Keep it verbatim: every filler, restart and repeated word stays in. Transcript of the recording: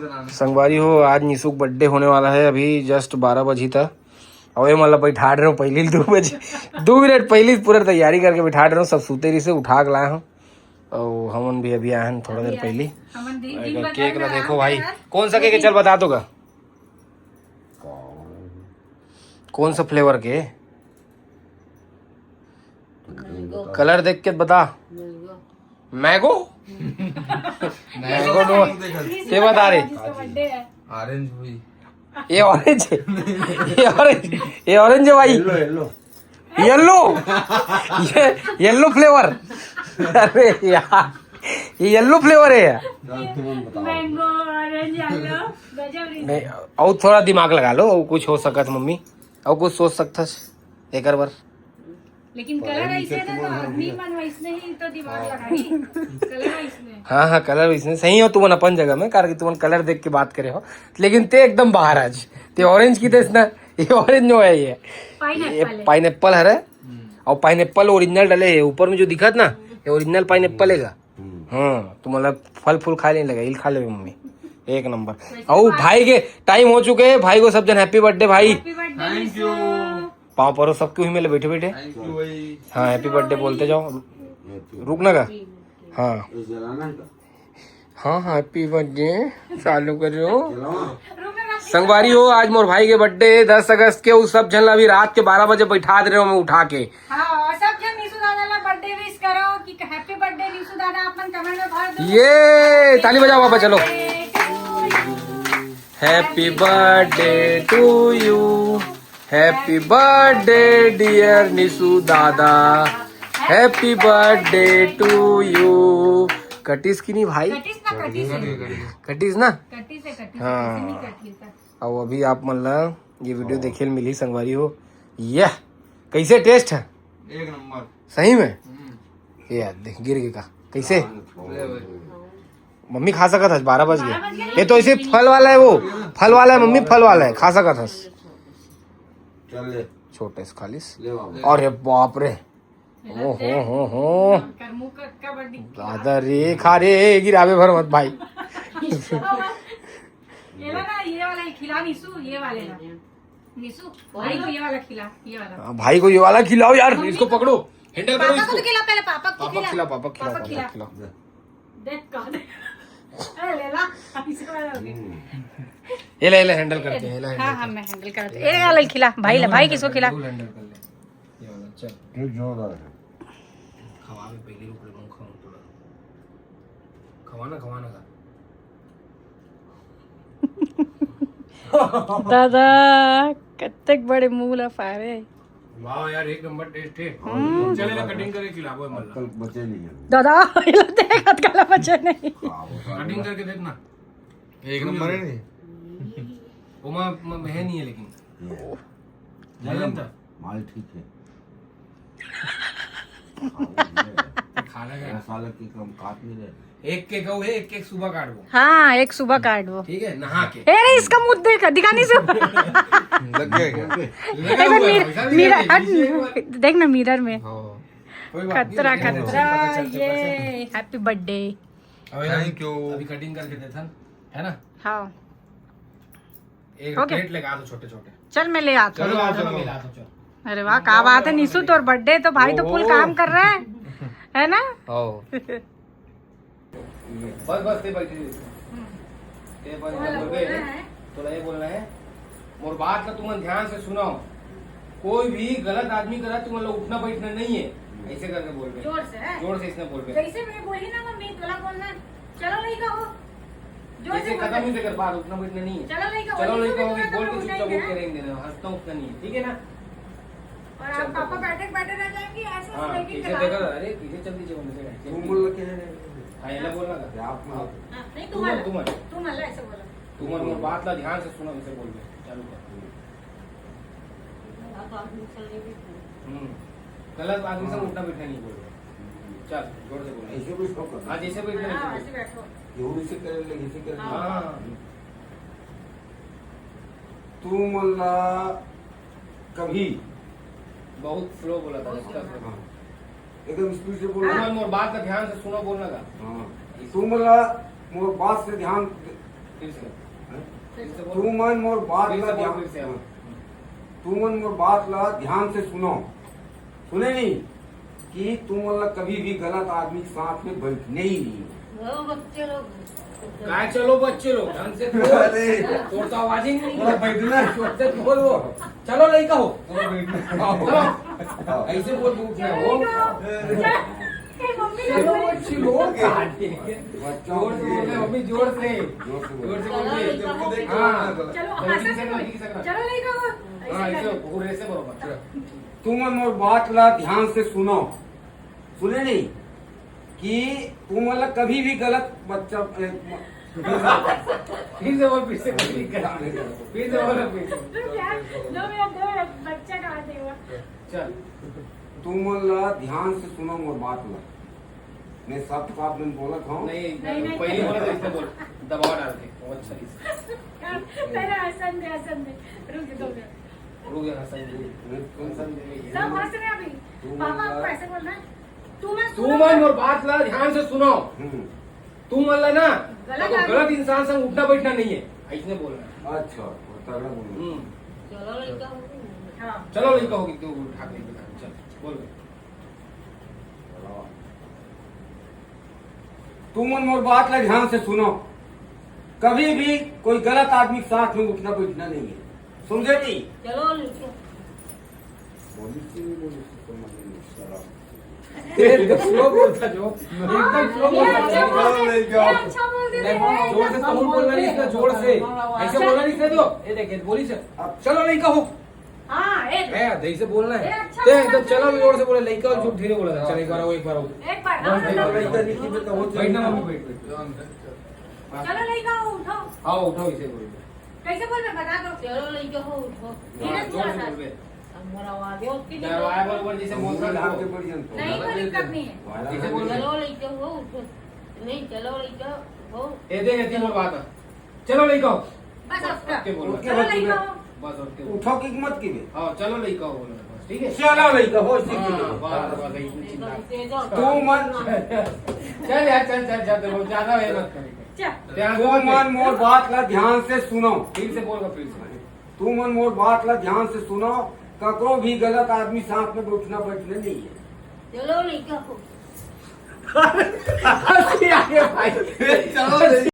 संगवारी हो, आज निशु के बर्थडे होने वाला है। अभी जस्ट बारह बजी था, और ये मतलब बैठा रहे हो पहले दो बजे, दो मिनट पहले पूरा तैयारी करके बैठा रहे हो। सब सूते रही से उठा के लाए हो, और हमन भी अभी आए हैं थोड़ा देर पहले। हमन दिन, दिन भर केक ला देखो भाई, कौन सा केक है? चल बता दो का, कौन सा फ्लेवर के? कलर देख के बता। मैंगो। मैंगो नो। के बता रहे? ऑरेंज हुई। ये ऑरेंज है। ये ऑरेंज, ये ऑरेंज है भाई। Yellow, yellow. येलो। ये येलो फ्लेवर। अरे यार, ये येलो फ्लेवर है यार। Mango, orange, yellow. गजब रीत। नहीं, और थोड़ा दिमाग लगा लो, और कुछ हो सकत मम्मी, और कुछ सोच सकथस एकर बर। लेकिन कलर ऐसे है ना, तो आदमी मन वैसने ही तो दिमाग लगाही। कलर ऐसने। हाँ, हाँ, कलर वैसने सही हो तुमन अपन जगह में, कारण कि तुमन कलर देख के बात करे हो। लेकिन ते एकदम बाहर आज, ते ऑरेंज की देस ना, ये ऑरेंज नो है, ये पाइनएप्पल है। पाइनएप्पल हरे। और पाइनएप्पल ओरिजिनल डले है ऊपर में, जो दिखत ना, ये ओरिजिनल पाइनएप्पल है। हाँ, तुमन ला फल फूल खाए नहीं लगा, इल खा लेबे मम्मी, एक नंबर। अउ भाई के टाइम हो चुके है, भाई को सब जन हैप्पी बर्थडे भाई। पाँव परो सबके हुई मेले बैठे बैठे। हाँ, हैप्पी बर्थडे बोलते जाओ। रुक ना का? हाँ, हाँ, हैप्पी बर्थडे चालू करो। संगवारी हो, आज मोर भाई के बर्थडे है, दस अगस्त के। उ सब झन ला अभी रात के बारह बजे बैठा दे रहे हो मैं उठा के। हाँ, और सब झन निशु दादा ला बर्थडे विश करो कि हैप्पी बर्थडे निशु दादा, अपन कमेंट में भर दो। ये ताली बजाओ पापा, चलो। Happy birthday to you, happy birthday dear Nishu दादा, happy birthday to you। कटिस की नहीं भाई? कटिस ना, कटिस है। कटिस ना? कटिस है, कटिस है, हाँ। कटिस नहीं कटिस है। अब अभी आप मन ला ये वीडियो देखे ल मिली संगवारी हो। यह कैसे टेस्ट है? एक नंबर। सही में? ये यार देख, गिर गए का? कैसे? मम्मी खा सकत हस, बारह बज गए। ये तो ऐसे फल वाला है, वो फल वाला है मम्मी, फल वाला है, खा सकत हस। चल ले। छोटे से खालिस। ले बाबा। अरे बाप रे। ओहो हो हो। दादा रे, खा रे, गिरावे भर मत भाई। ये वाला ना, ये वाला ही खिला निशु, ये वाले ना। निशु, भाई को ये वाला खिला, ये वाला। हाँ, भाई को ये वाला खिलाओ यार, इसको पकड़ो, हैंडल करो इसको। पापा को तो खिला, पहले पापा को पापा खिला। खिला, पापा खिला, पापा खिला। खिला। देख कह दे। अरे ले ला, इसे वाला हो गया। ये ले, ये ले, हैंडल करते हैं, ये ले, हाँ, हैंडल हाँ, करते मैं हैंडल करते हैं। ये वाला खिला, भाई ला, भाई किसको खिला? हैंडल कर ले। ये वाला, चल। ये जोरदार है। खवा में पहले रुक ले, मुंह खाऊं थोड़ा। खवाना, खवाना का। दादा, कतेक बड़े मुंह ला फारे। वाह यार, एक नंबर टेस्ट है। हम्म। चले ना, कटिंग करके खिलाबो है मल्ला। कल बचे नहीं है। दादा, ये लो देख, हाथ काला बचे नहीं। कटिंग करके देखना। एक नंबर है नहीं। ओमा, ओमा है नहीं है लेकिन। ये। मालूम था। माल ठीक है। खाना का। मसाला के कम काट नहीं रहे। एक केक अउ है, एक केक सुबह काटबो। हाँ, एक सुबह काटबो। ठीक है, नहा के। ए रे, इसका मुंह देख, दिखा नहीं सो। लग गया क्या? लगा एक बार हुआ है, मिर-, वैसा भी मिरर, नहीं है, हट, पीछे एक बार। देख ना मिरर में। हाँ। कोई बात नहीं, खतरा, लेकिन खतरा, पता चल, चल, ये, चल। Happy birthday। अबे Thank you। अभी कटिंग करके देथन, है ना? हाँ। एक ओके। प्लेट लेके आ दो छोटे छोटे। चल, मैं ले आती हूँ। चलो, आ जाओ, चलो, मैं ले आता हूँ, चलो। अरे वाह, क्या बात है निशु, तोर बर्थडे तो भाई तो फुल काम कर रहा है, है ना? आओ। बस, बस, ते बैठी रही। ते बस, बोलना बोल बे। है। तोला ये बोलना है, मोर बात ला तुमन ध्यान से सुनाओ। कोई भी गलत आदमी करा, तुमन लोग उठना बैठना नहीं है, ऐसे करके बोल बे। जोर से, है? जोर से इसने बोल बे। जैसे मैं बोली ना मम्मी, तोला बोलना, चलो लइका हो। जोर से जैसे बोल खत्म बे। ही से कर बात, उठना बैठना नहीं है। चलो लइका हो, चलो जैसे लइका हो, मैं बोल के तुमको चुपचाप उठाएंगे उठ के ना। रहेंगे, हंसना उठना नहीं है, ठीक है ना? और आप पापा बैठे बैठे रह जाएंगे, ऐसे ऐसे हाँ, लेके पीछे चला देखो, दो। अरे पीछे चल दीजिए, उनसे बैठ के। तुम बोल के है। हाँ, ये बोलना था। आप हाँ। हाँ, नहीं, तुम तुम बोल, तुम बोल। तुम बोल, ऐसे बोलो। तुम बोल, बोल, बात ला ध्यान से सुनो, इसे बोल दे, चालू कर। हम्म। गलत आदमी से हाँ। उठना बैठना नहीं बोल रहे। चल, जोर से बोल। ऐसे भी इसको करना। हाँ, जैसे भी हाँ, ऐसे बैठो। जरूर इसे करे, लेकिन इसे करे। हाँ। हाँ। तू मन ला कभी बहुत स्लो बोला था, बहुत इसका स्लो। हाँ। एकदम स्पीड से बोल। हाँ। मोर बात का ध्यान से सुनो, बोलना का। हाँ। तू मन ला मोर बात से ध्यान, फिर से। हैं? फिर से बोल। तुमन मोर बात फिर ला से बोल, ध्यान फिर से। तुमन मोर बात ला ध्यान से सुनो। सुने नहीं कि तुमन ला कभी भी गलत आदमी के साथ में बैठने ही नहीं है। वो बच्चे लोग। काय चलो बच्चे लोग, ढंग से बोल। अरे। तोर तो आवाज ही नहीं निकला। थोड़ा बैठना है। जोर से बोल वो। चलो लइका हो। थोड़ा बैठना है। चलो। ऐसे बोल, उठ रहे हो। चलो लइका हो। चलो बच्चे लोग। जोर से बोल रहे, मम्मी, जोर से। जोर से बोल। जोर से बोल। चलो लइका हो। हाँ। चलो, ऐसे ऐसे बोल। ऐसे ऐसे बोल। चलो लइका हो। हाँ, ऐसे ऐसे, करके। और ऐसे बरोबर। तुमन मोर बात ला ध्यान से सुनो। सुने नहीं कि तुमन ला कभी भी गलत बच्चा, ए, म- फिर से बोल, फिर से बोल, फिर से बोल, फिर से। रुक यार, दो मिनट, दो मिनट, बच्चा कहाँ थे वो? चल। तुमन ला ध्यान से सुनो मोर बात ला। मैं साफ साफ में बोलत हूँ। नहीं, नहीं, नहीं। पहले बोला तो इसने बोल, दबाव डाल के, वो अच्छा नहीं। पहले हसन दे, हसन दे। रुक, दो मिनट। रुक जा, हसन दे। मैं तुम हसन दे। सब हंस रहे हैं अभी। तुम पापा, आपको ऐसे बोलना है। तुमन सुनो तुमन ना। मोर बात ला ध्यान से सुनो। हम्म। तुमन ला ना, गलत तो आदमी। गलत इंसान संग उठना बैठना नहीं है, ऐसने बोलना है। अच्छा, वो तगड़ा बोलो। हम्म। चलो लइका हो। हाँ। चलो लइका हो, तू उठा के दिखा, चल, बोल। तुमन मोर बात ला ध्यान से सुनो, कभी भी कोई गलत आदमी के साथ में उठना बैठना नहीं है, समझे नहीं? चलो लइका। बोली से नहीं बोली से समझ नहीं, शराब। ए, एकदम स्लो बोलता जो, एकदम स्लो ये बोलता अच्छा जो। बोल दे, ये अच्छा बोल दे, देखो, ये जोर से एकदम तहूँ बोलना नहीं, इसका जोर से। ऐसे बोलना नहीं, इसने तो, ये देखिए, बोली से, अब चलो लइका हो। हाँ, एक। ए, दही से बोलना है। ए, अच्छा ते बोलना एकदम चलो, चाहिए। जोर से बोले, लइका हो, झूठ धीरे बोला था। चल, एक बार आओ, एक बार आओ। एक बार, हाँ, बस, एक बार, हाँ, बैठ, हाँ। बैठ, बैठ, बैठ, बैठ, बैठ, बैठ। बैठना, मम्मी, बैठ, बैठ। चलो लइका हो, उठो। हाँ, उठाओ, इसे बोलो। कैसे बोलबे, बता दो। चलो लइका हो, उठो। धीरे हाँ, से जोर से बोला बोलबे। था। अब मोर आवाज है, उसकी भी दरवाजा जोर से। पर ऊपर जैसे बोल रहा है। नहीं, कोई दिक्कत नहीं है। वाला कैसे बोल रहे? चलो लइका हो, उठो। नहीं, चलो लइका हो। ए, दे, ए, दे, मोर बात है। चलो लइका हो। बस, बस, अब क्या? अब के बोल रहा है? चलो लइका हो। बस, अब के बोल रहा है? उठो की मत की बे। हाँ, चलो लइका हो बोल रहा है, बस, ठीक है? चलो लइका हो, इसी की हाँ, बे। बस, बस, इतनी चिल्ला। तेज हो। तू मन चल यार, चल, चल, चल, देखो, ज्यादा ये मत करेंगे। चल। ध्यान से मत तुमन मोर बात ला ध्यान से सुनो। फिर से बोल, फिर से। तुमन मोर बात ला ध्यान से सुनो, ककरो भी गलत आदमी साथ में उठना बैठना नहीं है। चलो लइका हो। हंसी आ गया भाई। चलो लइका।